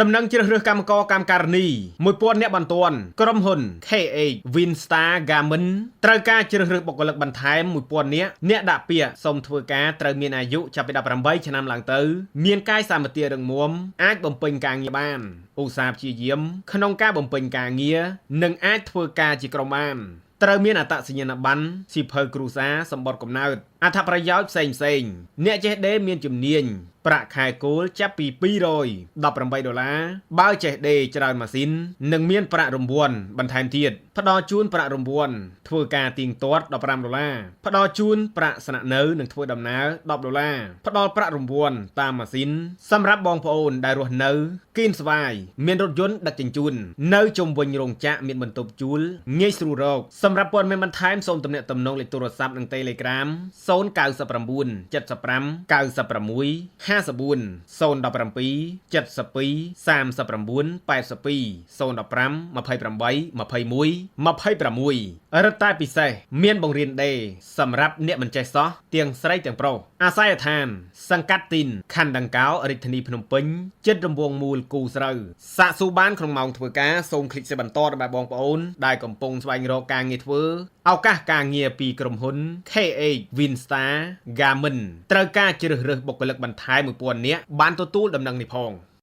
ដំណឹងជ្រើសរើសកម្មករកម្មការិនី1000នាក់បន្ទាន់ក្រុមហ៊ុន KH Winstar Garment ត្រូវការជ្រើសរើសបុគ្គលិកបន្ថែម1000នាក់អ្នកដាក់ពាក្យសូមធ្វើការត្រូវមានអាយុចាប់ពី18ឆ្នាំឡើងទៅមានកាយសម្បទារឹងមាំអាចបំពេញការងារបានឧស្សាហ៍ព្យាយាមក្នុងការបំពេញការងារនិងអាចធ្វើការជាក្រុមបានត្រូវមានអត្តសញ្ញាណប័ណ្ណសៀវភៅគ្រួសារសម្បត្តិកំណើតអត្ថប្រយោជន៍ផ្សេងផ្សេងៗអ្នកចេះដេរមានជំនាញប្រាក់ខែគោលចាប់ពី218ដុល្លារបើចេះដេរច្រើនម៉ាស៊ីននិងមានប្រាក់រង្វាន់បន្ថែមទៀតផ្ដល់ជូនប្រាក់រង្វាន់ធ្វើការទៀងទាត់15ដុល្លារផ្ដល់ជូនប្រាក់ស្នាក់នៅនិងធ្វើដំណើរ10ដុល្លារផ្ដល់ប្រាក់រង្វាន់តាមម៉ាស៊ីនសម្រាប់បងប្អូនដែលរស់នៅគៀនស្វាយមានរថយន្តដឹកជញ្ជូននៅជុំវិញរោងចក្រមានបន្ទប់ជួលងាយស្រួលរកសម្រាប់ព័ត៌មានបន្ថែមសូមទំនាក់ទំនងលេខទូរស័ព្ទនិង Telegram 099 75 96 54 017 72 39 82 015 28 21 26រឹតតែពិសេសមានបង្រៀនដេរសម្រាប់អ្នកមិនចេះសោះទាំងស្រីទាំងប្រុសអាស័យដ្ឋាន សង្កាត់ទីនខណ្ឌដង្កោរាជធានីភ្នំពេញចិត្តរង្វង់មូលគូស្រូវសាកសួរបានក្នុងម៉ោងធ្វើការសូមคลิกសេបន្តដល់បងប្អូនដែលកំពុងស្វែងរកការងារធ្វើឱកាសការងារពីក្រុមហ៊ុន KH Winstar Garment ត្រូវការជ្រើសរើសបុគ្គលិកបន្ថែម1000នាក់បានទទួលដំណឹងនេះផង។